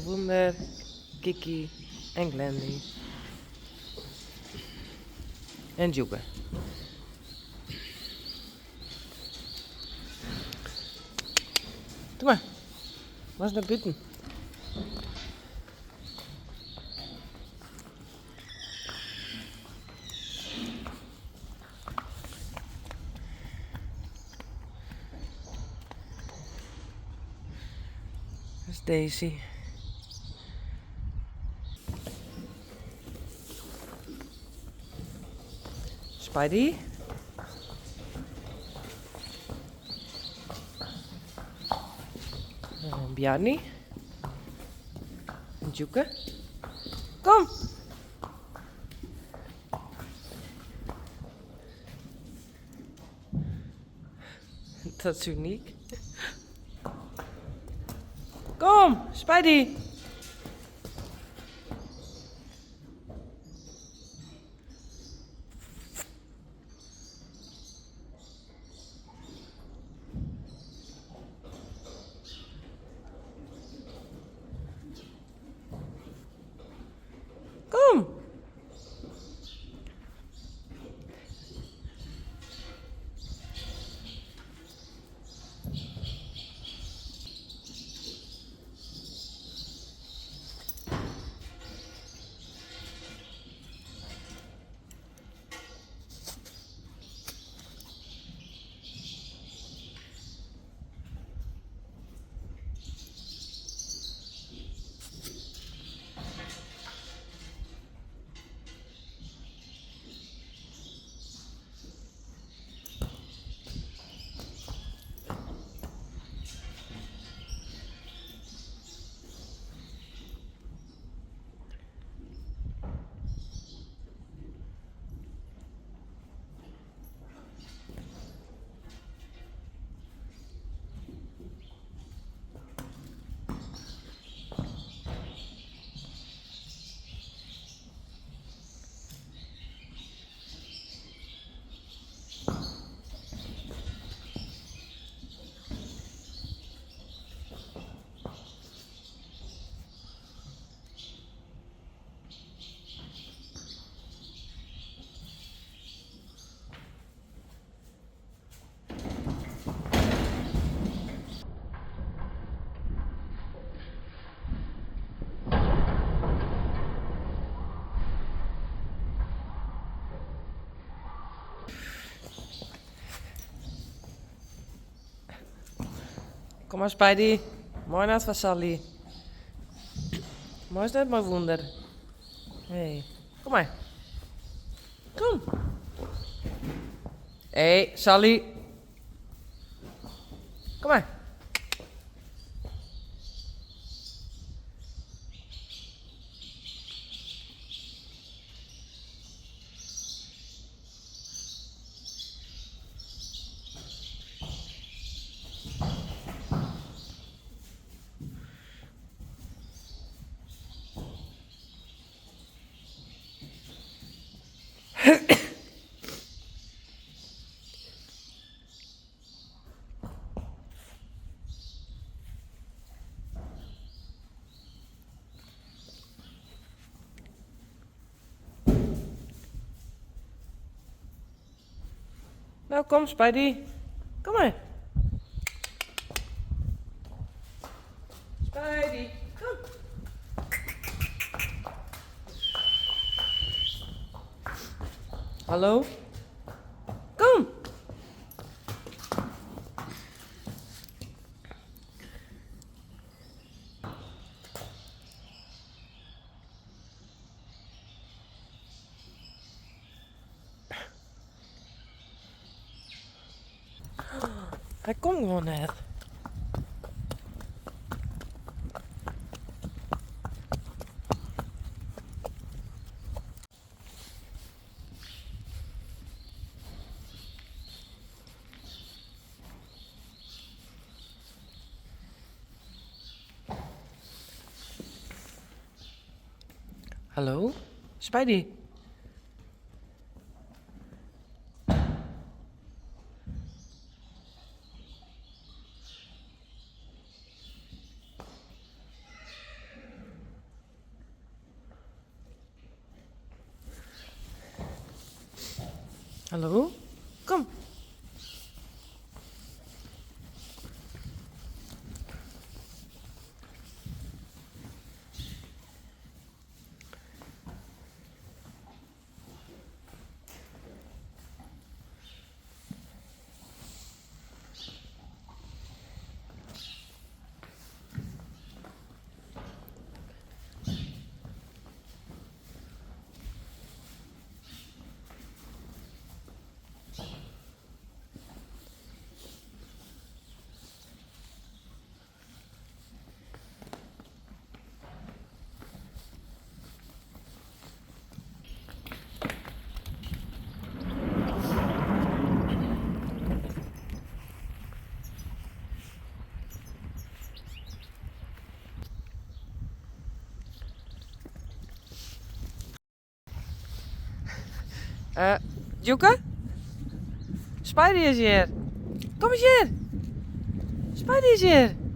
Wûnder, Kiki en Glendy. En Djoeke. Doe mar. Moatst nei bûten. Dat is Daisy. Spidey. En Bjarni. En Djoeke. Kom! Dat is unyk. Kom, Spidey! Kom! Kom mar Spidey. Mei net foar Sally. Meist net mei Wûnder. Hey, kom mar. Kom. Hey, Sally. Kom mar. No kom Spidey, kom mar. Spidey, kom. Hallo? Kom! Hy komt gewoan net. Hallo? Spidey? Hallo? Kom. Djoeke? Spidey is hjir. Kom eens hjir. Spidey is hjir.